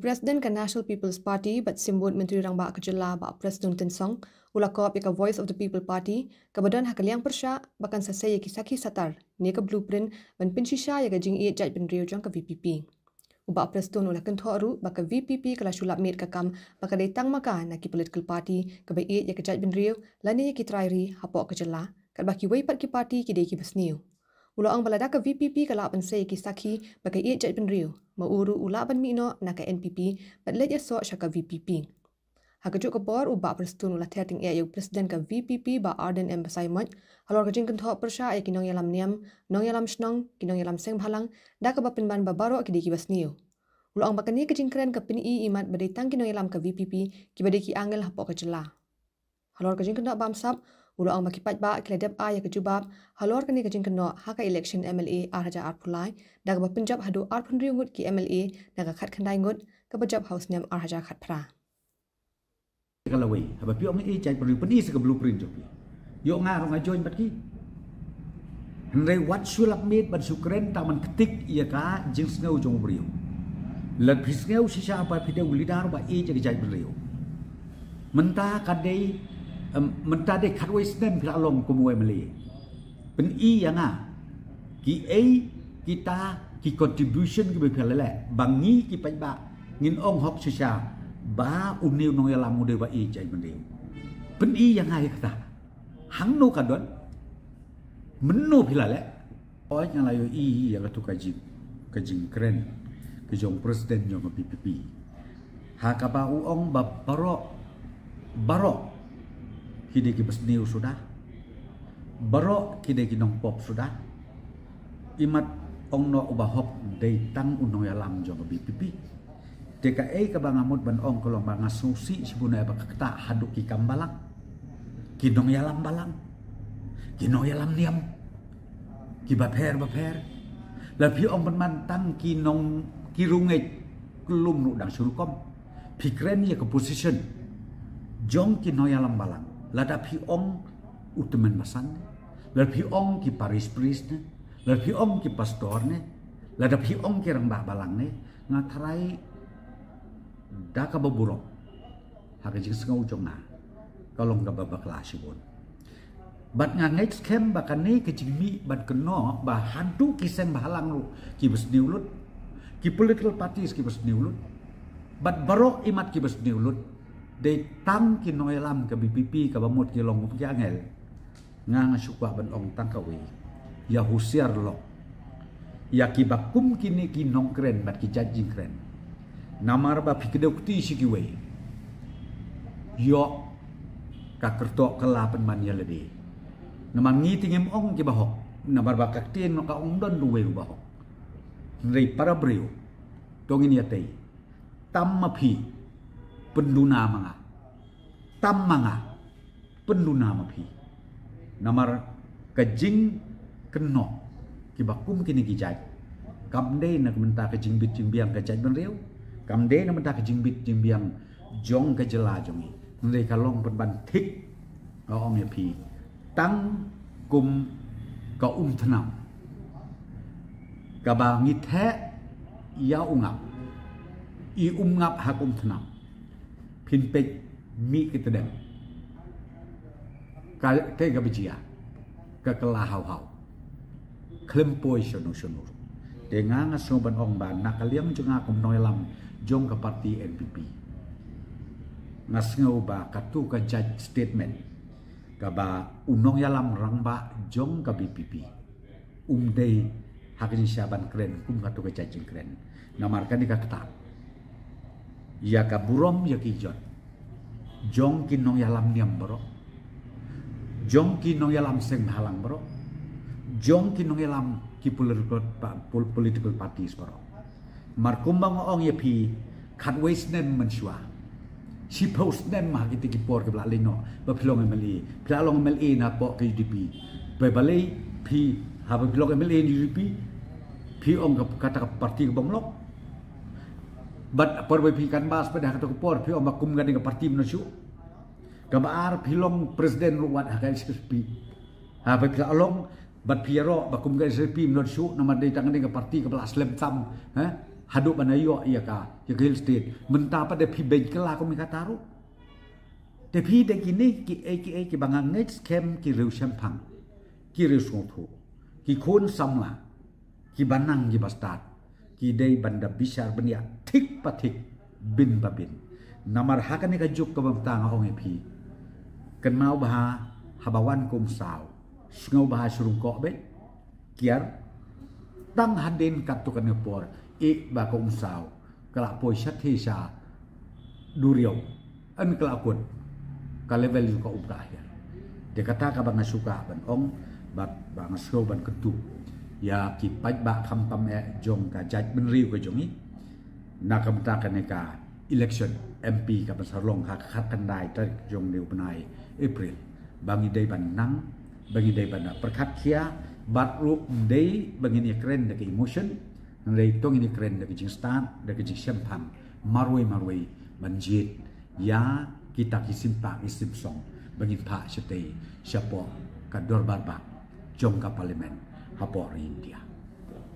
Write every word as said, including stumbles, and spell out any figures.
President ka National People's Party bad Symbud Myntri Rangbah ka Jylla, Bah Prestone Tynsong, u la kop ïa ka Voice of the People Party, kaba don ha ka liang pyrshah ba kan sa sei ïa ki sakhi satar ne ka blueprint ban pynshisha ïa ka jingïeit jaitbynriew jong ka V P P. U Bah Prestone u la kynthoh ruh ba ka V P P ka la shu lap miet ka kam ba ka dei tang ma ka na ki political party kaba ïeit ïa ka jaitbynriew lane ïa ki trai ri hapoh ka jylla, katba kiwei pat ki party ki dei kiba sniew. U la ong ba lada ka V P P ka lah ban sei ïa ki sakhi ba ka ïeit jaitbynriew, ma u ruh u lah ban mih noh na ka N P P bad leit ïasoh sha ka V P P. Ha kajuh ka por, u Bah Prestone u la ther tyngeh ïa u President ka V P P, Bah Ardent M Basaiawmoit, halor ka jingkynthoh pyrshah ïa ki nongïalam niam, nongïalam shnong, ki nongïalam seng bhalang, da kaba pynban ba baroh ki dei kiba sniew. U la ong ba kane ka jingkren ka pyni imat ba dei tang ki nongïalam ka V P P kiba dei ki angel hapoh ka jylla. Halor ka jingkynnoh bamsap, u la ong ba ki paidbah ki la dep ai ïa ka jubab halor kane ka jingkynnoh ha ka election M L A ar hajar arphew lai, da kaba pynjop haduh arphew hynriew ngut ki M L A na ka khatkhyndai ngut kaba jop ha u snem ar hajar khatphra. Ka lawei, haba phi ong ïeit jaitbynriew, pyni sa ka blueprint jong phi. Ïoh nga ruh nga join bad ki. Hynrei wat shu lap miet ban shu kren tang ban ktik ïa ka jingsngew jong u briew. Lada phi sngew shisha ba phi dei u leader ba ïeit ïa ka jaitbynriew, mynta ka dei, em, mynta dei khatwei snem phi la long kum u M L A. Pyni ïa nga kiei kita ki contribution kiba phi la leh ba ngi ki paidbah ngin ong hok shisha ba une u nongïalam u dei ba ïeit jaitbynriew. Pyni ïa nga ïa kata. Hangno ka don? Mynno phi la leh? Oi, nga la ïohi ïa katu ka jing, ka jingkren ka jong President jong ka V P P, ha kaba u ong ba baroh, baroh ki dei kiba sniew suda, baroh ki dei ki nongpop suda. Imat ong noh uba hok dei tang u nongïalam jong ka V P P. Te kaei kaba nga mut ban ong ka long ba nga sngewsih shibun ïa ba ka ktah haduh ki kam balang, ki nongïalam balang, ki nongïalam niam, kiba pher ba pher. Lada phi ong ban man tang ki nong, ki rungeit, ka lum ruh dang shu rukom. Phi kren ïa ka position jong ki nongïalam balang. Lada phi ong u tymmen basan ne, lada phi ong ki parish priest ne, lada phi ong ki pastor ne, lada phi ong ki rangbah balang ne, nga tharai da kaba burom ha ka jingsngew jong nga ka long kaba bakla shibun. Bad nga ngeit skhem ba kane ka jingmih bad kynnoh ba haduh ki seng bhalang ruh kiba sniew lut, ki political parties kiba sniew lut, bad baroh imat kiba sniew lut, dei tang ki nongïalam ka V P P kaba mut ki long kum ki angel. Nga nga shu kwah ban ong tang kawei, ïa husiar lok ïa kiba kum kine ki nongkren bad ki jait jingkren. Namar ba phi kdew kti sha kiwei, ïoh ka kyrtoh ka la pynban ïa lade. Namar ngi te ngim ong kiba hok, namar ba ka ktien ka ong don ruh uwei ruh ba hok. Hynrei para briew, to ngin ïatei, tam ma phi pynduna ma nga, tam ma nga pynduna ma phi. Namar ka jingkynnoh kiba kum kine ki jait kam dei na ka bynta ka jingbit jingbiang ka jaitbynriew, kam dei na ka bynta ka jingbit jingbiang jong ka jylla jong ngi. Hynrei ka long pynban thik, nga ong ïa phi, tang kum ka umthnam kaba ngi theh ïa u ngap, i um ngap ha ka umthnam. Phin peit mih ki tdem, ka, kaei kaba jia, ka kylla haw haw, khlem poi shano shano. Te nga nga sngew ban ong ba na ka liang jong nga kum nongïalam jong ka party N P P, nga sngew ba katu ka jait statement kaba u nongïalam rangbah jong ka V P P um dei ha ka jingshisha ban kren kum katu ka jait jingkren. Namar kane ka ktah ïa ka burom ïa ki jot jong ki nongïalam niam baroh, jong ki nongïalam seng bhalang baroh, jong ki nongïalam ki political pa-, pol-, political parties baroh. Mar kumba nga ong ïa phi, khatwei snem mynshuwa, shiphew snem ha kiti ki por kiba la leit noh ba phi long M L A, phi la long M L A na poh ka U D P. Ba balei phi, haba phi long M L A na U D P, phi ong ka, kata ka party ka bym lok? Bad por ba phi canvass pat ha kata ka por phi ong ba kum kane ka party mynno shuh. Kaba ar phi long president ruh wat ha ka H S P. Haba phi la long bad phi ïaroh ba kum ka H S P mynno shuh, namar dei tang kane ka party kaba la slem tam, ha? Haduh ban ïoh ïa ka, ïa ka Hill State. Mynta pat da phi beiñ kylla kum ïa kata ruh. Te phi da kine ki ei ki ei kiba nga ngeit skhem ki riew shemphang, ki riew sngewthuh, ki khun samla, kiba nang kiba stad, ki dei ban da bishar bniah thik pa thik, bin pa bin. Namar ha kane ka juk kaba mynta nga ong ïa phi, kynmaw bha haba wan ka umsaw, sngewbha shu rung koh beit, kiar, tang hadien katto katne por, ïeh ba ka umsaw ka la poi shatei sha duriaw, yn ka la kut ka level jong ka um ka ahiar. Te kata kaba nga shu kwah ban ong, ba, ba nga sngew ban kyntu ïa ki paidbah khamtam eh jong ka jaitbynriew ka jong ngi, na ka bynta kane ka election M P ka ban sa long ha ka khatkhyndai tarik jong une u bnai April, ba ngi dei ban nang, ba ngi dei ban pyrkhat khia, bad ruh ym dei ba ngin ïakren da ka emotion, hynrei to ngin ïakren da ka jingstad, da ka jingshemphang marwei marwei, ban jied ïa kita ki sympak ki symsong ba ngin phah shatei shapoh ka dorbar bah jong ka Parliament hapoh ri India.